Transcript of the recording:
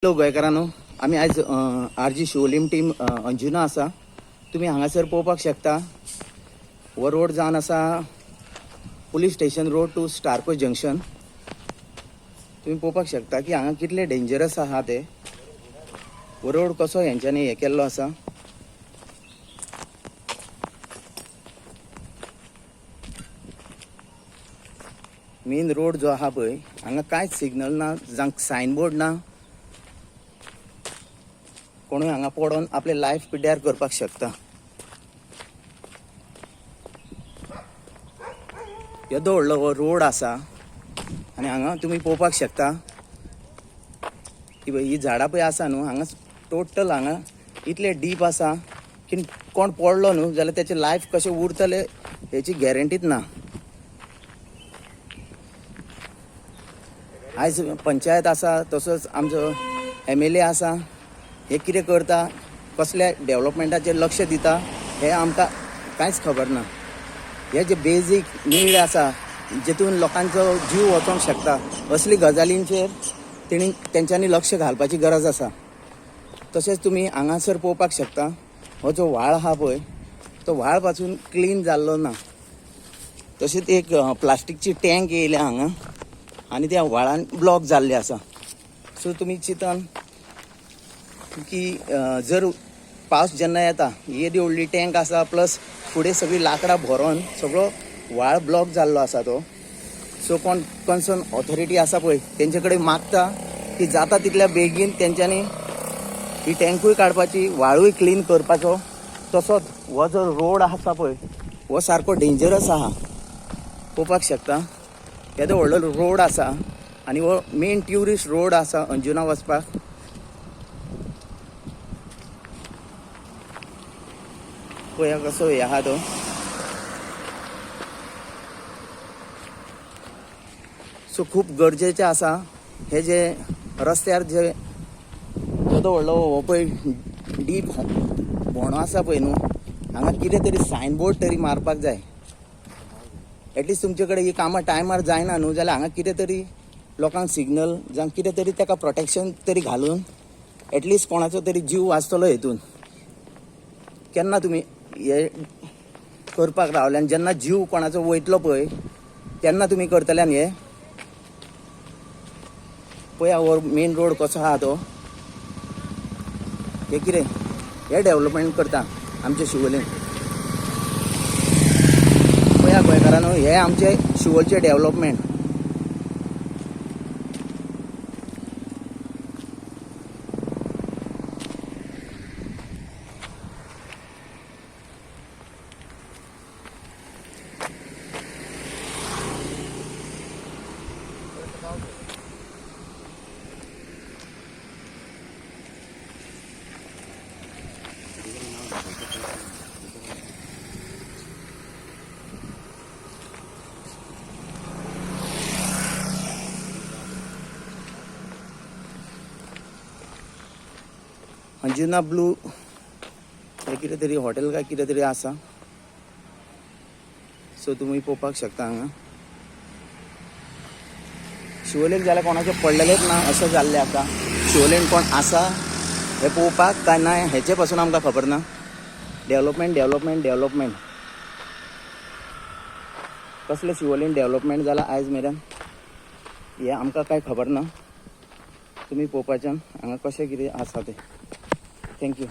Hello गोंयकारांनो, आमी आयज RG Siolim team Anjuna आसा. तुमी हांगासर पळोवपाक शकता, हो रोड जावन आसा police station road to Starco junction. तुमी पळोवपाक शकता की हांगा कितले डेंजरस आहा ते. हो रोड कसो हेंच्यांनी हें केल्लो आसा. मेन रोड जो आहा पळय, हांगा कांयच सिग्नल ना, जावं सायनबोर्ड ना. कोणूय हांगा पडोन आपले लायफ पिड्ड्यार करपाक शकता. येदो व्हडलो हो रोड आसा आनी हांगा तुमी पळोवपाक शकता की ही झाडां पळय आसा न्हू, हांगा टोटल हांगा इतले डीप आसा की कोण पडलो न्हू जाल्यार तेचें लायफ कशें उरतलें हेची गॅरंटीच ना. आयज पंचायत आसा, तसोच आमचो एमएलए आसा, हे कितें करता, कसल्या डेवलपमेंटाचेर लक्ष दिता हें आमकां कांयच खबर ना. हे जे बेजीक नीड आसा, जितून लोकांचो जीव वचोंक शकता, असली गजालींचेर तेणी तेंच्यांनी लक्ष घालपाची गरज आसा. तशेंच तुमी हांगासर पळोवपाक शकता, हो जो व्हाळ आहा पळय, तो व्हाळ पासून क्लीन जाल्लो ना. तशेंच एक प्लास्टीकची टँक येयल्या हांगा आनी त्या व्हाळान ब्लॉक जाल्ले आसा. सो तुमी चिंतान की जर पावस जेन्ना येता, येदी व्हडली टँक आसा, प्लस फुडें सगळीं लांकडां भरोन सगळो व्हाळ ब्लॉक जाल्लो आसा तो. सो कोण कन्सर्न ऑथॉरिटी आसा पळय, तेंचे कडेन मागता की जाता तितल्या बेगीन तेंच्यांनी ही टँकूय काडपाची, व्हाळूय क्लीन करपाचो. तसोच हो जो रोड आसा पळय, हो सारको डेंजरस आहा. पळोवपाक शकता, येदो व्हडलो रोड आसा आनी हो मेन ट्युरिस्ट रोड आसा अंजुना वचपाक. पळया कसो हे आहा तो. सो खूब गरजेचें आसा हे जे रस्त्यार जे येदो व्हडलो हो पळय डीप भोंडो आसा पळय न्हू, हांगा कितें तरी सायनबोर्ड तरी मारपाक जाय. एटलिस्ट तुमचे कडेन ही कामां टायमार जायना न्हू, जाल्यार हांगा कितें तरी लोकांक सिग्नल जावं कितें तरी ताका प्रोटेक्शन तरी घालून एटलिस्ट कोणाचो तरी जीव वाचतलो हेतून. केन्ना तुमी हे करपाक रावले आनी जेन्ना जीव कोणाचो वयतलो पळय तेन्ना तुमी करतले. आनी हे पळया, हो मेन रोड कसो आहा तो. हे कितें हे डेवलपमेंट करता आमचे शिवोलेन. पळया गोंयकारांनो, हे आमचे शिवोलचे डेवलपमेंट. अंजुना ब्लू हे कितें तरी हॉटेल काय कितें तरी आसा. सो तुमी पळोवपाक शकता, हांगा शिवोलेक जाल्यार कोणाचें पडलेलेंच ना अशें जाल्लें आसा. शिवोलेन कोण आसा हें पळोवपाक काय ना हेचे पासून आमकां खबर ना. डेवलपमेंट, डेवलपमेंट, डेवलपमेंट, कसलें शिवोलेन डेवलपमेंट जालां आयज मेरेन हें आमकां कांय खबर ना. तुमी पळोवपाच्यान हांगा कशें कितें आसा तें. Thank you.